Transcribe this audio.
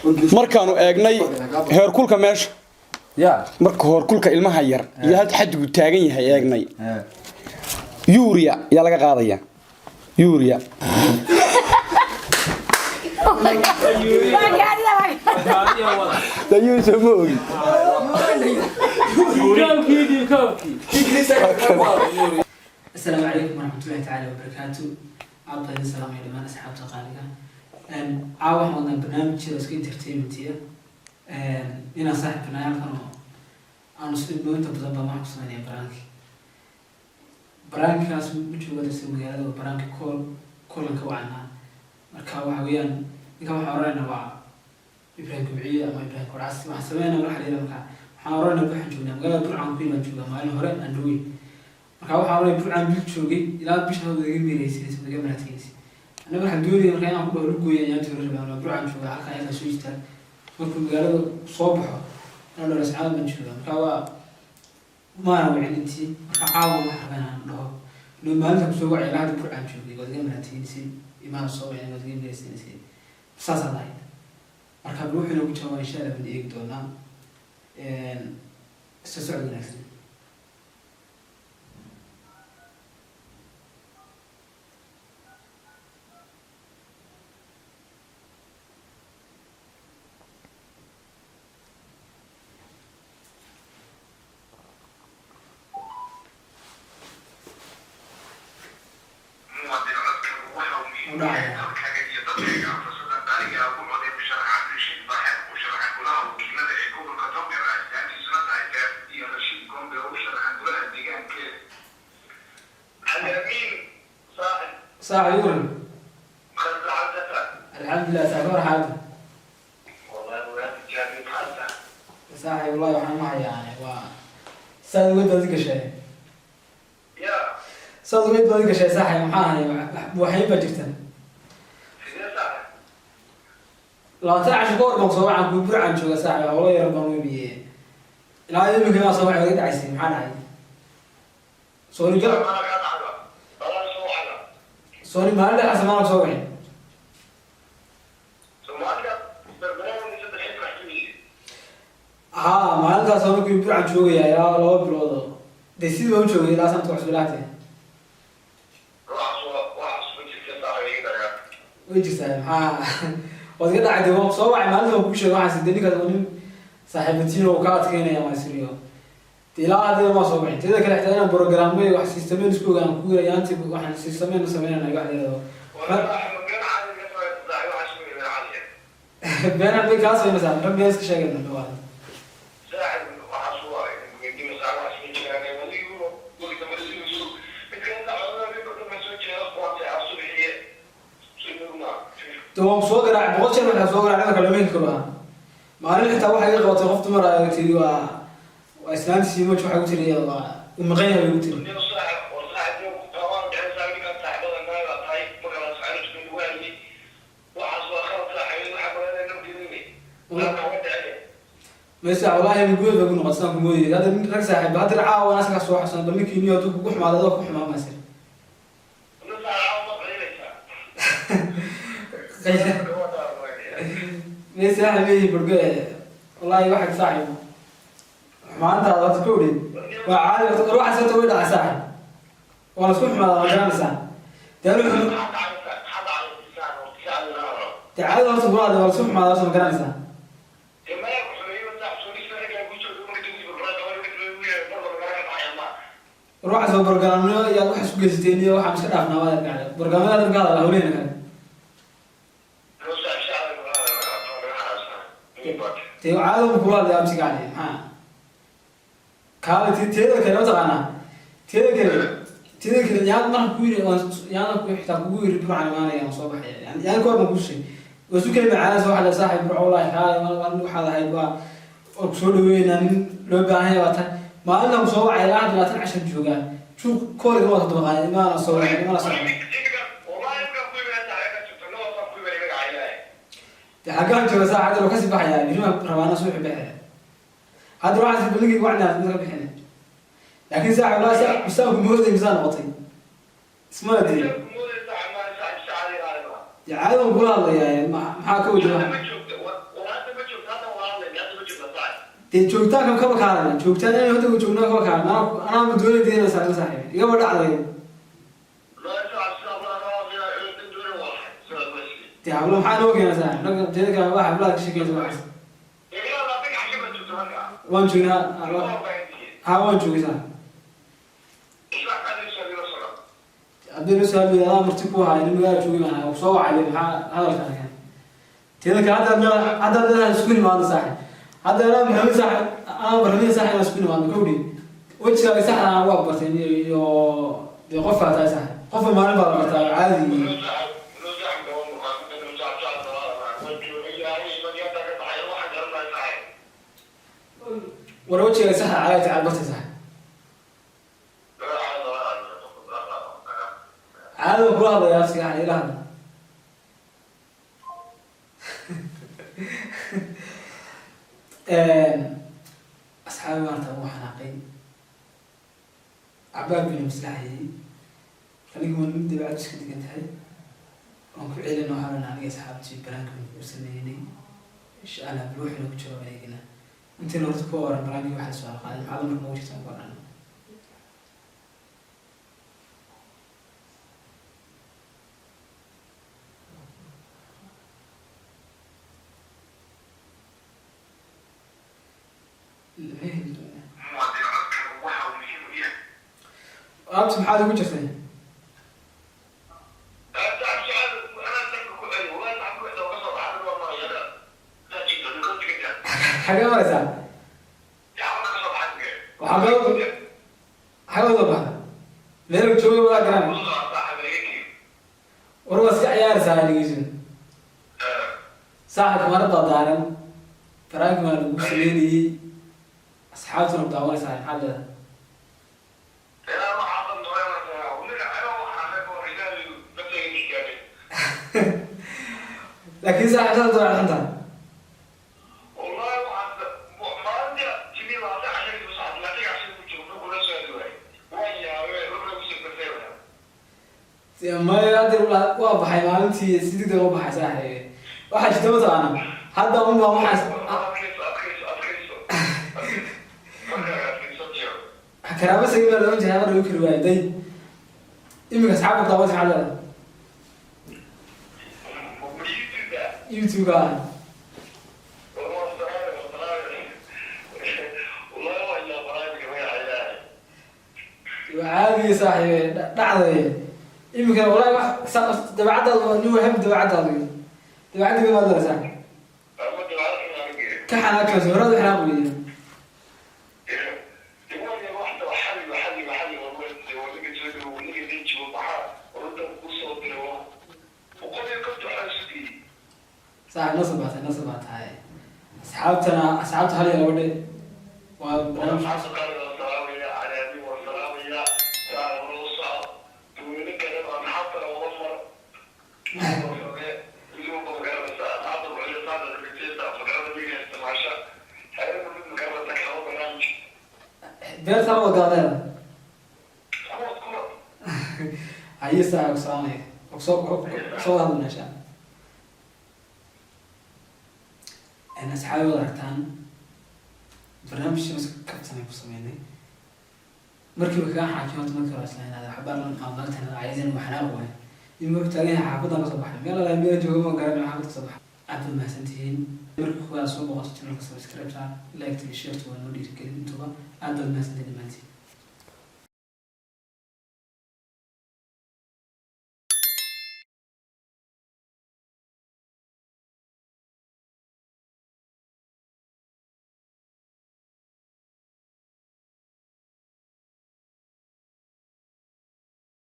Markaanu eegnay heerkulka meesha, Ya. Marka heerkulka ilmaha yar iyo halka xaddigu taagan yahay eegnay, urea yaa laga qaadaya, urea. Waa gaadida, waa. Dayuusa ma ogi. Koobkii, koobkii. Asalaamu calaykum waraxmatullahi tacaala wabarakaatu. Aad baan idin salaamaya dhammaan asxaabta qaaliga. Caawa waxaan wadnaa barnaamij jira iska entertainment-iya inaan saaxiibnay halkan oo aanu si inta badan baan waxaan ku sameynaya prank-i. Prank-igaas ma joogo dadka magaalada, waa prank-i call kulanka wacanaa. Marka waxa weeyaan ninka waxaan oranayna waa Ibrahim Kubciye ama Ibrahim Korcas. Waxaan sameynaa waxa la yidhaha, marka waxaan oranayna waxaan joognaa magaalada Burcaan ku baan joogaa maalin hore aan dhaweyn. Marka waxaan oranay Burcaan bil joogay, ilaa bisha hawda iga meereysanaysa, iga maraadkeynaysa. Aniga waxaan doonaya marka inaan ku dhaho lugooya ayaan toora rabaa Burcaan joogaa halkan halkan soo istaag. Markuu magaalada soo baxo inaan dhaho Lascaanood baan joogaa. Marka waa maana wicin intii. Marka caawa waxaan rabaa inaan dhaho no maalinta kusoo wacay ilaa hadda Burcaan joogay, waad iga maraadkeynaysay, imaana soo wicin, waad iga meereysanaysay, saasaad ahayd. Marka bal wuxuu inoogu jawaabaa insha Allah baan eegi doonaa. Isla socod wanaagsan. Muwaadin, codkaagu waxa uu muhiim u yahay dalkaaga iyo dadkaaga. Fursadan qaaliga ah ku coday musharax Cabdirashiid Baaxir oo sharaxan golaha wakiilada ee gobolka Togdheer, astaantiisuna tahay Deef, iyo Rashiid Gombe oo u sharaxan golaha deegaanka. Amiin saaxib. Saaxib, yuran. Khasacadata. Alxamdulilah saaxib, war xaalada? Wallahi waa tijaabin xalta. Saaxib, wallahi waxaan ma hayaa waa saad uga baadi gashay. Ya. Saad uga baadi gashay saaxib, maxaa ahay, waxay baa jirta. Sidee saaxib? 20 casho ka hor baan soo wacan kuu Burcaan jooga saaxib, hawlo yar baan webiye, ilaa iminka maa soo wacay, waga dhacaysay, maxaa dhacay? Sooni gal. Mana ka dhacda balan soo wacda. Sooni maalin dhexaas maana soo wicin. Soomaalida barnaamij saddex iyo xisbiyi. Haa, maalintaas oo markii Burcaan joogaya ilaa 2 bilood oo dee sidii baan u joogay ilaa sanadka cusub ilaagtay. Waxaas waxaas ma jirta saaxib, iga dhagaa. Way jirtaa, maxaa waad iga dhacay dee, waan soo wacay maalinta, waan kuu sheegay. Waxaan sidee ninkaas waa nin saaxiibatiin oo ka adkeynaya maasiriyo dee ilaa hadda maa soo wicin. Teeda kale xitaa inaan programmo iyo wax system-een isku ogaan ku yira yaanti waxaan system-een u sameynana wax yidhahdo. Wallahi ma been caadi ka soo saaxib, waxaas ma been caadi. Been bay kaa sameynaysaa, rag been iska sheegayna dhawaad. Saaxib, waxaas waa weydiin saaxib, waxaas ma jiraan waligu waliga ma soo mid ka dacwada mid ka ma soo jeedo qoonta asubixiye sunnuma. Dee waan soo garaacay 100 jeer, waxaa soo garaacay marka lama heli karo ah. Maalin xitaa waxay iga qabatay qof dumar ah, tiri waa islaantiisii maj, waxay ku tiri waa u maqan yahay bay ku tiri. Nin saaxib oo saaxib oo dhexay saaxib, ninka saaxibada naaga tahay marka la socon isku waayay, waxaas waa khalad saaxib, waxa badan inuu diinay waa dhacay. Maysa wallaahi guud baa ku noqon sidaan ku moodayay. Hadda nin rag saaxiib hadda caawa waan asagaa soo xasuusan, bal ninkii niyo hadduu kugu xumaado adoo ku xumaa maasir. Nin saaxib ma qayleysaa. Maysa saaxiib meeyi burge, wallaahi waxa saaxiib xumaantaada horta ka odhin waa caadi, horta war waxaas horta way dhacay saaxiib, waa la isku xumaadaa, waa garanaysaa dee anu dee caadada horta kula hadlay, waa la isku xumaadaa horta, ma garanaysaa? War waxaas waa barnaamijyo yaad wax isku geysateen iyo waxaan iska dhaafnaa, waad arkaa barnaamijyada hadda ka hadala hawlehena kale. Dee caadada kula hadlay abtiga cali, maxaa kaale teeda kale mataqaanaa, teeda kale yaan markaan ku yiri waan yaana ku xitaa kugu yiri Burcaan imaanaya, waan soo baxaya yani yaan kahor baan kuu sheegay, waa isu keli macaanaysa waxaa la saaxiib Burco, wallahi kaale waan waxaad ahayd waa waan kusoo dhaweynaa, nin loo baahan yahay waa tahay. Maalintan kusoo wacay ilaa hadda 20 cashar joogaa juuq kooliga waa toddoba qaaday, imaana soo wacay, imaana soo wacay. Dee xaggaan jooga saaxadda waa kasii baxayaa, berimaan rabaana suuxi baxaya hadda waxaas baligii wacnaa mid ka bixina, laakiin saaxib wallahi saa ku mooday misaa noqotay ismana dee dee caadadan kula hadlayaa, maxaa ka wajah? Dee joogitaanka kaba kaalaya, joogtaan inaan hadda joognaa kaba kaalay. Anaa ma doonay dee inaan saaxiib, saaxiib igaba dhacday. Dee hablo maxaa noo keena, saaxiib? Ragga teeda kale waa hablaha ka sheekeysa waxaas. Waan joognaa, ha, waan joogay, saaxiib. Haddii noo soo hadlay, adaa marti ku ahaa, nin magaala joogay baan ahay, soo wacay. Maxaa hadalka keen? Teeda kale haddaad leedahay isku nimaadno, saaxiib, hadda anaa barnaamij, saaxiib, anaa barnaamij, saaxiib, inaan isku nimaadno. Kowdhi, wejigaaga saxda ah waa bartay iyo dee qofkaa tahay, saaxiib. Qofka maalin baa la bartaa caadi. War wejigaaga saxda calaa tacaal bartay, saaxiib. Caadi baan kula hadlayaa, afsiga ila hadla. Asxaabi, maarta wuu xanaaqay, cabaab bayna maslaxayay. Anigu waan mid dabeecad iska degan tahay, waan ku celin. Waxaa lena aniga asxaabtii prank-ka baan ku sameynay. Insha Allah bal waxayna ku jawaab eegina intayna horta ku oran prank-kii. Waxaa su'aal qaaday, maxaad marka noogu jirtaan ku oran? Muwaadin, codkaagu waxa uu muhiim u yahay. Abti, maxaad ugu jirtay? Xagee maraysaa? Waxaa kaloo xagee soo baxda meel joogay walaa garan. War waa iska ciyaaraysaa, dhegeyso saaxibka. Marad baa daaran, prank baa lagu sameynayey, asxaabtuna ku daawanaysaa. Maxaad leedahay? Laakiin saaxib, saas waa xuntahay. Maya, hadda waa baxay maalintii, si degdeg u baxay, saaxiib. Waxaa jirta mataqaana, hadda un baa waxaas karaama sagi baa loolan jiray, mar lagu kari waayay. Day iminka asxaabta daawanaysa, maxaad leedahay? YouTube ah. Waa caadiga, saaxiibe, dhacday iminka. Walahi wax dabeecadaadu waa nin wahab, dabeecadaadu dabeecadda baad leedahay, saaxiib. Ka xanaaqayso horada xanaaq weeye. Saaxiib, nasab baa tahay, nasab baa tahay. Asxaabtana, asxaabta hal iyo laba dhe waa barnaamij. Beerta la wada gaadeeda haye, saaxiib, ku salaamaya, soo soo hadalna insha Allah. Asxaabi, wada aragtaan barnaamijkii mas kabtanay ku sameynay. Markiiba kaga xaajiyo horta. Markii hore isla inaad waxbaa la qaadatan ayadana waa xanaaq waay. In wuxuu taagan yahay xaafadan kasoo baxay, meel alla meel jooga ma garanay, xaafad kasoo baxay. Aad baad mahadsantihiin. Markii koowaad soo boqoto channelka, subscribe, like iyo share waa noo dhiirigelin intuba. Aad baad mahadsantihiin dhammaantiin.